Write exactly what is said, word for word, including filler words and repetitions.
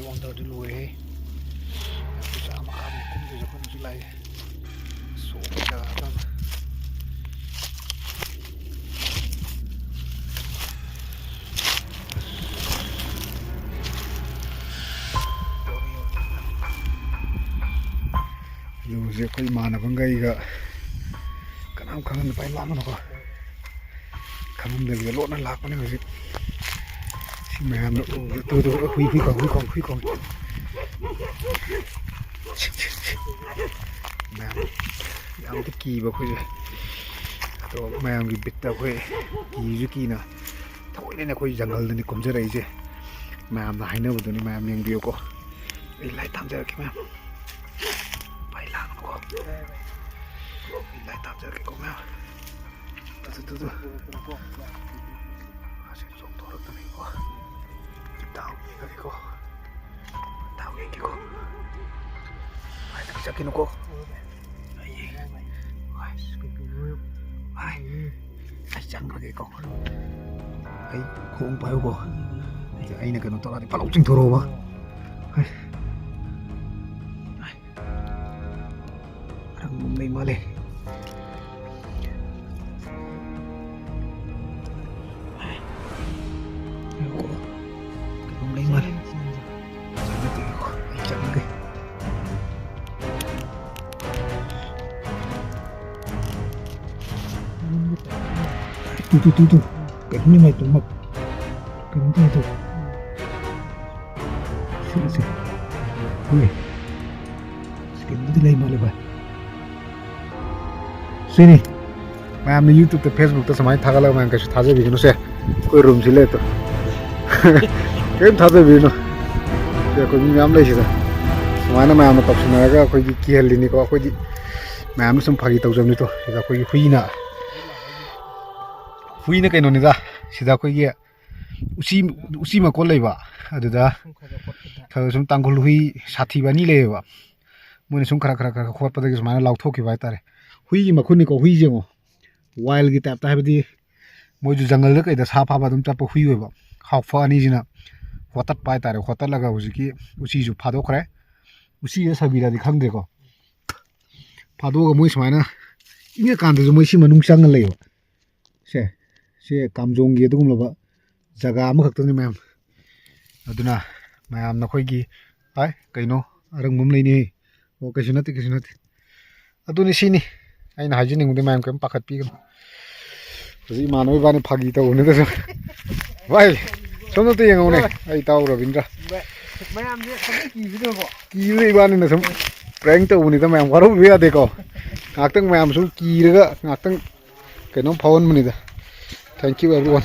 ꯋꯥꯡꯊꯕꯗꯤ ꯂꯣꯏꯔꯦꯍꯦ꯫ ꯆꯥꯝꯃ ꯀꯥꯕꯤ ꯀꯨꯝꯗꯣꯏꯁꯦ ꯑꯩꯈꯣꯏꯅꯁꯨ ꯂꯥꯛꯑꯦ꯫ ꯁꯣꯛꯄ ꯖꯒꯥꯗ꯫ ꯑꯗꯨ ꯍꯧꯖꯤꯛ ꯑꯩꯈꯣꯏ ꯏꯃꯥꯟꯅꯕꯒ ꯑꯩꯒ ꯀꯅꯥꯝ ꯈꯪꯍꯟꯗ ꯄꯥꯏ ꯂꯥꯛꯀꯅꯨꯀꯣ꯫ ꯈꯪꯍꯟꯗꯕꯤꯗ ꯂꯣꯠꯅ ꯂꯥꯛꯄꯅꯦ ꯍꯧꯖꯤꯛ꯫ ꯁꯤ ꯃꯌꯥꯝꯗꯣ ꯎꯕꯗ ꯇꯨ, ꯇꯨ, ꯍꯨꯏ, ꯍꯨꯏ ꯈꯣꯡ, ꯍꯨꯏ ꯈꯣꯡ, ꯍꯨꯏ ꯈꯣꯡ꯫ ꯁꯤ, ꯁꯤ, ꯁꯤ꯫ ꯃꯌꯥꯝ ꯌꯥꯝꯗꯤ ꯀꯤꯕ ꯑꯩꯈꯣꯏꯁꯦ꯫ ꯑꯗꯣ ꯃꯌꯥꯝꯒꯤ ꯕꯤꯠꯇ ꯑꯩꯈꯣꯏ ꯀꯤꯁꯨ ꯀꯤꯅ ꯊꯑꯣꯏꯅꯅꯦ ꯑꯩꯈꯣꯏ ꯖꯪꯒꯜꯗꯅꯤ ꯀꯨꯝꯖꯔꯛꯏꯁꯦ꯫ ꯃꯌꯥꯝꯅ ꯍꯥꯏꯅꯕꯗꯨꯅꯤ, ꯃꯌꯥꯝ ꯌꯦꯡꯕꯤꯌꯨꯀꯣ꯫ ꯑꯩ ꯂꯥꯏꯠ ꯊꯥꯟꯖꯔꯛꯀꯦ ꯃꯌꯥꯝ꯫ ꯃꯩ ꯂꯥꯡꯒꯅꯨꯀꯣ꯫ ꯑꯩ ꯂꯥꯏꯠ ꯊꯥꯟꯖꯔꯛꯀꯦꯀꯣ ꯃꯌꯥꯝ꯫ ꯑꯗꯨ, ꯑꯗꯨ, ꯑꯗꯨ꯫ ꯑꯁꯤ ꯆꯣꯡꯊꯣꯔꯛꯇꯅꯤꯀꯣ꯫ ꯗꯥꯎ ꯌꯦꯡꯉꯒꯦꯀꯣ꯫ ꯗꯥꯎ ꯌꯦꯡꯒꯦꯀꯣ꯫ ꯃꯥꯏꯗ ꯆꯠꯈꯤꯅꯨꯀꯣ꯫ ꯑꯩ, ꯑꯩ, ꯑꯩ ꯆꯪꯈ꯭ꯔꯒꯦꯀꯣ꯫ ꯑꯩ ꯈꯣꯡ ꯄꯥꯏꯌꯨꯀꯣ꯫ ꯑꯩꯅ ꯀꯩꯅꯣ ꯇꯧꯔꯗꯤ ꯐꯠ ꯂꯥꯎ ꯆꯤꯡꯊꯣꯔꯛꯑꯣꯕ꯫ ꯑꯩ, ꯑꯩ꯫ ꯀꯔꯝꯕ ꯑꯃ ꯂꯩ ꯃꯥꯜꯂꯦ꯫ ꯉꯥꯏꯈꯣꯀꯣ꯫ ꯀꯩꯅꯣꯝ ꯂꯩ ꯃꯥꯜꯂꯦ꯫ ꯆꯪꯉꯒꯦꯀꯣ꯫ ꯑꯩ ꯆꯪꯉꯒꯦ꯫ ꯇꯨ, ꯇꯨ, ꯇꯨ, ꯇꯨ꯫ ꯀꯩꯅꯣꯝ ꯂꯩ ꯃꯥꯜꯂꯦ, ꯇꯨꯃꯛ꯫ ꯀꯩꯅꯣꯝ ꯇꯧꯔꯦ ꯇꯨ꯫ ꯁꯤꯠꯂꯁꯦ꯫ ꯍꯣꯏ꯫ ꯁꯤ ꯀꯩꯅꯣꯝꯗꯤ ꯂꯩ ꯃꯥꯜꯂꯦ ꯚꯥꯏ꯫ ꯁꯤꯅꯤ꯫ ꯃꯌꯥꯝꯅ YouTube-ꯇ, Facebook-ꯇ ꯁꯨꯃꯥꯏꯅ ꯊꯥꯒꯠꯂꯒ ꯃꯌꯥꯝ ꯀꯩꯁꯨ ꯊꯥꯖꯕꯤꯒꯅꯨꯁꯦ꯫ ꯑꯩꯈꯣꯏ ꯔꯨꯝꯁꯤ ꯂꯩꯇꯣ꯫ ꯀꯔꯤꯝ ꯊꯥꯖꯕꯤꯒꯅꯨ꯫ ꯁꯤ ꯑꯩꯈꯣꯏ ꯃꯤ ꯃꯌꯥꯝ ꯂꯩꯁꯤꯗ꯫ ꯁꯨꯃꯥꯏꯅ ꯃꯌꯥꯝꯅ ꯇꯧꯁꯤꯟꯅꯔꯒ ꯑꯩꯈꯣꯏꯒꯤ ꯀꯤꯍꯜꯂꯤꯅꯤꯀꯣ꯫ ꯑꯩꯈꯣꯏꯗꯤ ꯃꯌꯥꯝꯅ ꯁꯨꯝ ꯐꯥꯒꯤ ꯇꯧꯖꯕꯅꯤꯀꯣ꯫ ꯁꯤꯗ ꯑꯩꯈꯣꯏꯒꯤ ꯍꯨꯏꯅ, ꯍꯨꯏꯅ ꯀꯩꯅꯣꯅꯤꯗ꯫ ꯁꯤꯗ ꯑꯩꯈꯣꯏꯒꯤ ꯎꯆꯤ, ꯎꯆꯤ ꯃꯀꯣꯜ ꯂꯩꯕ꯫ ꯑꯗꯨꯗ ꯈꯔ ꯁꯨꯝ ꯇꯥꯡꯈꯨꯜ ꯍꯨꯏ ꯁꯥꯊꯤꯕ ꯑꯅꯤ ꯂꯩꯌꯦꯕ꯫ ꯃꯣꯏꯅ ꯁꯨꯝ ꯈꯔ, ꯈꯔ, ꯈꯔ ꯈꯣꯠꯄꯗꯒꯤ ꯁꯨꯃꯥꯏꯅ ꯂꯥꯎꯊꯣꯛꯈꯤꯕ ꯍꯥꯏꯇꯥꯔꯦ꯫ ꯍꯨꯏꯒꯤ ꯃꯈꯨꯟꯅꯤꯀꯣ, ꯍꯨꯏꯁꯦ ꯌꯦꯡꯉꯣ꯫ Wild-ꯒꯤ type-ꯇ, ꯍꯥꯏꯕꯗꯤ ꯃꯣꯏꯁꯨ ꯖꯪꯒꯜꯗ ꯀꯩꯗ ꯁꯥ ꯐꯥꯕ ꯑꯗꯨꯝ ꯆꯠꯄ ꯍꯨꯏ ꯑꯣꯏꯕ꯫ ꯍꯥꯎꯐ ꯑꯅꯤꯁꯤꯅ ꯍꯣꯇꯠꯄ ꯍꯥꯏꯇꯥꯔꯦ꯫ ꯍꯣꯇꯠꯂꯒ ꯍꯧꯖꯤꯛꯀꯤ ꯎꯆꯤꯁꯨ ꯐꯥꯗꯣꯛꯈ꯭ꯔꯦ꯫ ꯎꯆꯤꯁꯦ ꯁꯥꯕꯤꯔꯗꯤ ꯈꯪꯗ꯭ꯔꯦꯀꯣ꯫ ꯐꯥꯗꯣꯛꯑꯒ ꯃꯣꯏ ꯁꯨꯃꯥꯏꯅ ꯏꯪꯉꯀꯥꯟꯗꯁꯨ ꯃꯣꯏ ꯁꯤ ꯃꯅꯨꯡ ꯆꯪꯉ ꯂꯩꯕ꯫ ꯁꯦ, ꯁꯤ ꯀꯥꯝꯖꯣꯡꯒꯤ ꯑꯗꯨꯒꯨꯝꯂꯕ ꯖꯒꯥ ꯑꯃꯈꯛꯇꯅꯤ ꯃꯌꯥꯝ꯫ ꯑꯗꯨꯅ ꯃꯌꯥꯝ ꯅꯈꯣꯏꯒꯤ, ꯍꯥꯏ, ꯀꯩꯅꯣ, ꯑꯔꯪꯕ ꯑꯃ ꯂꯩꯅꯤ꯫ ꯑꯣ, ꯀꯩꯁꯨ ꯅꯠꯇꯦ, ꯀꯩꯁꯨ ꯅꯠꯇꯦ꯫ ꯑꯗꯨꯅꯤ, ꯁꯤꯅꯤ ꯑꯩꯅ ꯍꯥꯏꯖꯅꯤꯡꯕꯗꯤ꯫ ꯃꯌꯥꯝ ꯀꯩꯝ ꯄꯥꯈꯠꯄꯤꯒꯅꯨ꯫ ꯍꯧꯖꯤꯛ ꯏꯃꯥꯟꯅꯕ ꯏꯕꯥꯅꯤ ꯐꯥꯒꯤ ꯇꯧꯕꯅꯤꯗ ꯁꯨꯝ꯫ ꯚꯥꯏ, ꯁꯣꯝꯗ ꯑꯝꯇ ꯌꯦꯡꯉꯧꯅꯦ꯫ ꯑꯩ ꯏꯇꯥꯎ ꯔꯕꯤꯟꯗ꯭ꯔ꯫ ꯃꯌꯥꯝꯁꯦ ꯈꯪꯀꯤ ꯀꯤꯕꯗꯀꯣ꯫ ꯀꯤꯕꯗ ꯏꯕꯥꯅꯤꯅ ꯁꯨꯝ prank ꯇꯧꯕꯅꯤꯗ ꯃꯌꯥꯝ꯫ ꯋꯥꯔꯧꯕꯤꯕ ꯌꯥꯗꯦꯀꯣ꯫ ꯉꯥꯏꯍꯥꯛꯇꯪ ꯃꯌꯥꯝ ꯁꯨꯝ ꯀꯤꯔꯒ ꯉꯥꯏꯍꯥꯛꯇꯪ ꯀꯩꯅꯣꯝ ꯐꯥꯎꯍꯟꯕꯅꯤꯗ꯫ Thank you everyone꯫